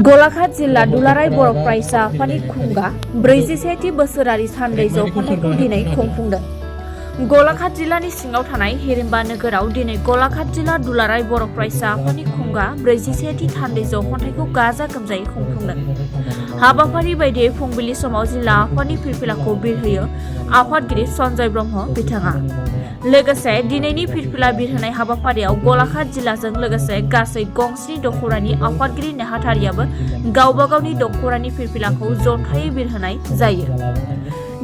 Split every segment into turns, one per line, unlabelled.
गलाघाट जिल्ला दुलाराय बर' फरायसा आफादनि खुंगा 41थि बोसोरारि सानदै जख'नखौ दिनै खुंफुंदों। गलाघाट जिल्लानि सिङाव थानाय हिरिम्बा नोगोराव दिनै गलाघाट जिल्ला दुलाराय बर' फरायसा आफादनि खुंगा 41थि सानदै जख'नखौ गाजा गोमजायै खुंफुंदों। हाबाफारि बायदियै फुंबिलि समाव जिल्ला आफादनि फिरफिलाखौ बिरहोयो आफादगिरि सनजय ब्रह्म बिथाङा। लोगोसे दिनैनि फिरफिला बिरहोनाय हाबाफारियाव गलाघाट जिल्लाजों लोगोसे गासै गंस्नि दख'रानि आफादगिरि नेहाथारियाबो गावबा गावनि दख'रानि फिरफिलाखौ जथायै बिरहोनाय जायो।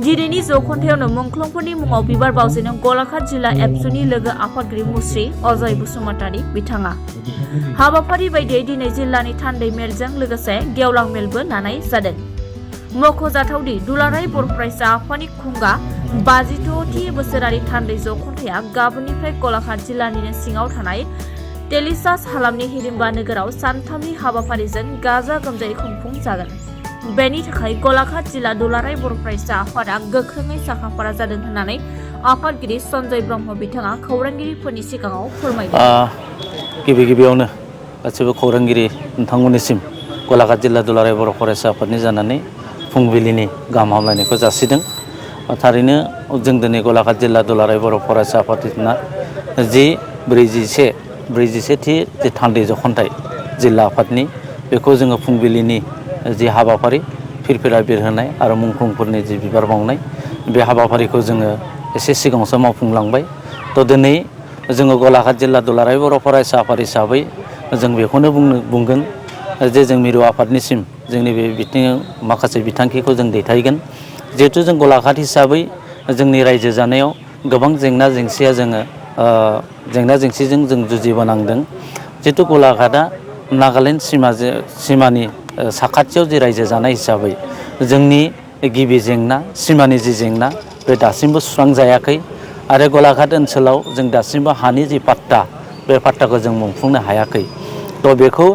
दिनैनि जख'न्थायावनो मुंख्लंफोरनि मुङाव बिबार बावजेनो गलाघाट जिल्ला एबसुनि लोगो आफादगिरि मुस्रि अजय बसुमतारी बिथाङा। हाबाफारि बायदियै दिनै जिल्लानि थान्दै मेलजों लोगोसे गेवलां मेलबो लानाय जादों। मख'जाथावदि दुलाराय बर' फरायसा आफादनि खुंगा 52थि बोसोरारि थान्दै जख'न्थाया गाबोननिफ्राय गलाघाट जिल्लानिनो सिङाव थानाय तेलिसास हालामनि हिरिम्बा नोगोराव सानथामनि हाबाफारिजों गाजा गोमजायै खुंफुं जागोन। बेनि थाखाय गलाघाट जिल्ला दुलाराय बर' फरायसा आफादा गोख्रोङै साखाफारा जादों होननानै आफादगिरि सनजय ब्रह्म बिथाङा खौरांगिरिफोरनि सिगाङाव फोरमायदों।
गिबियावनो गासैबो खौरांगिरि नोंथांमोननिसिम गलाघाट जिल्ला दुलाराय बर' फरायसा आफादनि जानानै फुंबिलिनि गाहाम हामलायनायखौ जासिदों। थारैनो जों दिनै गलाघाट जिल्ला दुलाराय बर' फरायसा आफादना जि 41थि जि थान्दै जख'न्थाय जिल्ला आफादनि बेखौ जोङो फुंबिलिनि जि हाबाफारि फिरफिला बिरहोनाय आरो मुंख्लंफोरनि जि बिबार बावनाय बे हाबाफारिखौ जोङो एसे सिगाङावसो मावफुंलांबाय। दिनै जोङो गलाघाट जिल्ला दुलाराय बर' फरायसा आफाद हिसाबै जों बेखौनो बुंगोन जे जों मिरु आफादनिसिम जोंनि बे बिथिङाव माखासे बिथांखिखौ जों दैथायगोन। जिहेथु जों गलाघाट हिसाबै जोंनि रायजो जानायाव गोबां जेंना जेंसिजों जों जुजिबोनांदों। जिहेतु गलाघाटआ नागालेण्ड सिमानि साखाथियाव जि रायजो जानाय हिसाबै जोंनि गिबि जेंना सिमानि जि जेंना बे दासिमबो सुस्रांजायाखै आरो गलाघाट ओनसोलाव जों दासिमबो हानि जि पाट्टा बे पाट्टाखौ जों मोनफुंनो हायाखै। बेखौ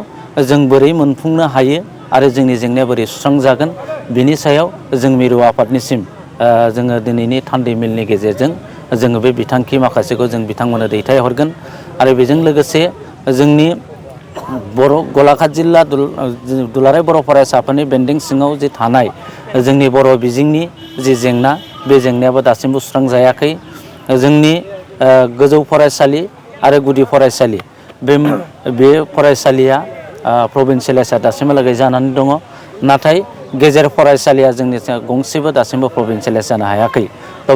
जों बोरै मोनफुंनो हायो आरो जोंनि जेंनाया बोरै सुस्रांजागोन बिनि सायाव जों मिरु आफादनिसिम जोङो दिनैनि थान्दै मेलनि गेजेरजों जोङो बे बिथांखि माखासेखौ जों बिथांमोननो दैथायहरगोन। आरो बेजों लोगोसे जोंनि गलाघाट जिल्ला दुलाराय बर' फरायसा आफादनि बेन्दों सिङाव जि थानाय जोंनि बर' बिजोंनि जि जेंना बे जेंनायाबो दासिमबो सुस्रांजायाखै। जोंनि गोजौ फरायसालि आरो गुदि फरायसालि बे फरायसालिया प्रभिन्सियेलाइजआ दासिमहालागै जानानै दङ। नाथाय गेजेर फरायसालिया जोंनि गंसेबो दासिमबो प्रभिन्सियेलाइज जानो हायाखै।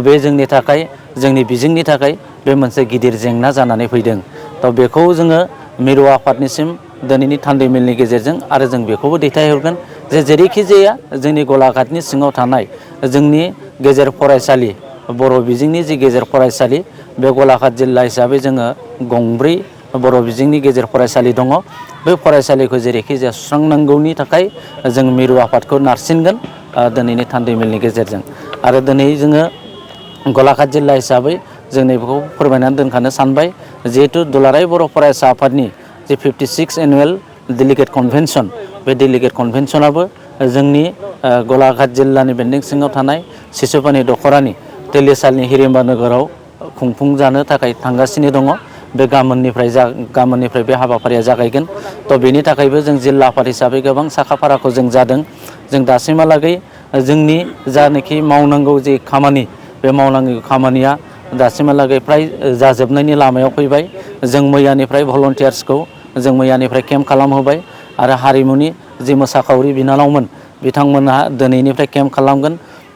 बे जोंनि थाखाय जोंनि बिजोंनि थाखाय बे मोनसे गिदिर जेंना जानानै फैदों। बेखौ जोङो मिरु आफादनिसिम दिनैनि थान्दै मेलनि गेजेरजों आरो जों बेखौबो दैथायहरगोन जे जेरैखि जाया जोंनि गलाघाटनि सिङाव थानाय जोंनि गेजेर फरायसालि बर' बिजोंनि जि गेजेर फरायसालि बे गलाघाट जिल्ला हिसाबै जोङो गंब्रै बर' बिजोंनि गेजेर फरायसालि दङ। बे फरायसालिखौ जेरैखि जाया सुस्रांनांगौनि थाखाय जों मिरु आफादखौ नारसिनगोन दिनैनि थान्दै मेलनि गेजेरजों। आरो दिनै जोङो गलाघाट जिल्ला हिसाबै जों नैबेखौ फोरमायनानै दोनखानो सानबाय जिहेतु दुलाराय बर' फरायसा आफादनि जे 56 एनुवेल डेलिगेट कनभेनसन बे डेलिगेट कनभेनसनाबो जोंनि गलाघाट जिल्लानि बेन्दों सिङाव थानाय सिसुपानि दख'रानि तेलिसालनि हिरिम्बा नोगोराव खुंफुंजानो थाखाय थांगासिनो दङ। बे गाबोननिफ्राय बे हाबाफारिया जागायगोन। बेनि थाखायबो जों जिल्ला आफाद हिसाबै गोबां साखाफाराखौ जों जादों। जों दासिमहालागै जोंनि जानाखि मावनांगौ जे खामानि बे मावनांगौ खामानिया दासिमहालागै फ्राय जाजोबनायनि लामायाव फैबाय। जों मैयानिफ्राय भलन्टियार्सखौ जों मैयानिफ्राय केम्प खालामहोबाय आरो हारिमुनि जि मोसाखावरि बिनानावमोन बिथांमोनहा दिनैनिफ्राय केम्प खालामगोन।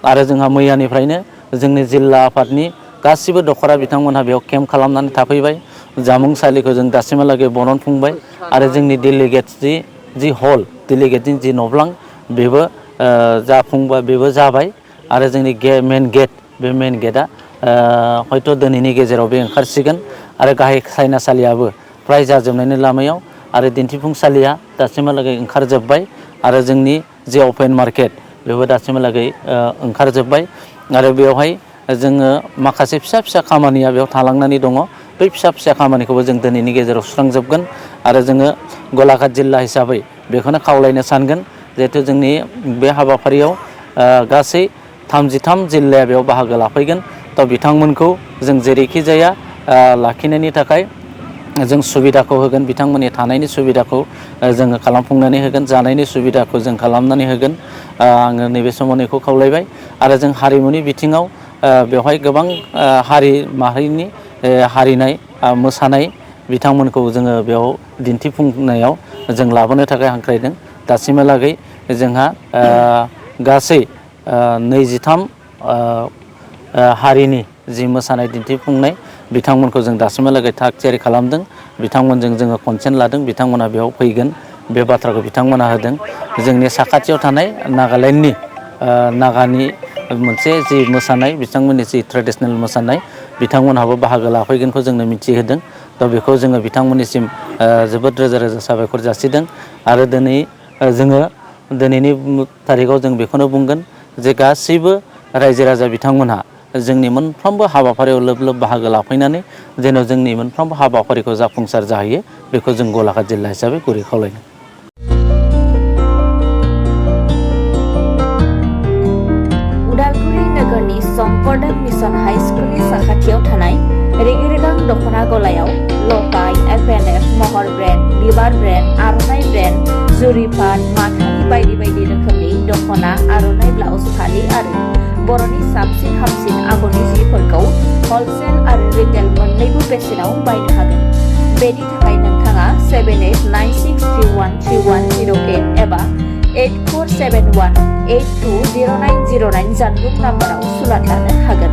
आरो जोंहा मैयानिफ्रायनो जोंनि जिल्ला आफादनि गासिबो दख'रा बिथांमोनहा बेयाव केम्प खालामनानै थाफैबाय। जामुंसालिखौ जों दासिमहालागै बरनफुंबाय आरो जोंनि डेलिगेट जि हल डेलिगेटनि जि नब्लां बेबो बेबो जाबाय। आरो जोंनि मेन गेट बे मेन गेटआ हयथ' दिनैनि गेजेराव बे ओंखारसिगोन। आरो गाहाय सायनासालियाबो फ्राय जाजोबनायनि लामायाव आरो दिन्थिफुंसालिया दासिमहालागै ओंखारजोब्बाय। आरो जोंनि जे अपेन मार्केट बेबो दासिमहालागै ओंखारजोब्बाय। आरो बेवहाय जोङो माखासे फिसा खामानिया बेयाव थालांनानै दङ। बै फिसा खामानिखौबो जों दिनैनि गेजेराव सुस्रांजोबगोन। आरो जोङो गलाघाट जिल्ला हिसाबै बेखौनो खावलायनो सानगोन जिहेथु जोंनि बे हाबाफारियाव गासै 33 जिल्लाया बेयाव बाहागो लाफैगोन। बिथांमोनखौ जों जेरैखि जाया लाखिनायनि थाखाय जों सुबिदाखौ होगोन, बिथांमोननि थानायनि सुबिदाखौ जोङो खालामफुंनानै होगोन, जानायनि सुबिदाखौ जों खालामनानै होगोन। आङो नैबे समाव नैखौ खावलायबाय। आरो जों हारिमुनि बिथिङाव बेवहाय गोबां हारि माहारिनि हारिनाय मोसानाय बिथांमोनखौ जोङो बेयाव दिन्थिफुंनायाव जों लाबोनो थाखाय हांख्रायदों। दासिमहालागै जोंहा गासै 23 हारिनि जि मोसानाय दिन्थिफुंनाय बिथांमोनखौ जों दासिमहालागै थाग थियारि खालामदों। बिथांमोनजों जोङो कनसेन्ट लादों, बिथांमोना बेयाव फैगोन बे बाथ्राखौ बिथांमोना होदों। जोंनि साखाथियाव थानाय नागालेण्डनि नागानि मोनसे जि मोसानाय, बिथांमोननि जि ट्रेडिसनेल मोसानाय, बिथांमोनहाबो बाहागो लाफैगोनखौ जोंनो मिथिहोदों। दा बेखौ जोङो बिथांमोननिसिम जोबोद रोजा रोजा साबायखर जासिदों। आरो जोङो दिनैनि थारिखआव जों बेखौनो बुंगोन जे गासैबो रायजो राजा बिथांमोनहा जोंनि मोनफ्रोमबो हाबाफारियाव लोब लोब बाहागो लाफैनानै जेन' जोंनि मोनफ्रोमबो हाबाफारिखौ जाफुंसार जाहैयो, बेखौ जों गलाघाट जिल्ला हिसाबै गुरै खावलायदों।
उदालगुरि नोगोरनि शंकरदेव मिशन हाई स्कुलनि साखाथियाव थानाय रेगे-रेगां दख'ना गलायाव लफाय, FNF, महर ब्रेन्ड, बिबार ब्रेन्ड, आर'नाइ ब्रेन्ड, जुरि पाट, माथानि बायदि बायदि रोखोमनि दख'ना, आर'नाइ ब्लाउस, फालि आरो बर'नि साबसिन हामसिन आगरनि जिफोरखौ हलसेल आरो रिटेल मोन्नैबो बेसेनाव बायनो हागोन। बेनि थाखाय नोंथाङा 7896313108 एबा 8471820909 जानबुं नाम्बाराव सुलाद लानो हागोन।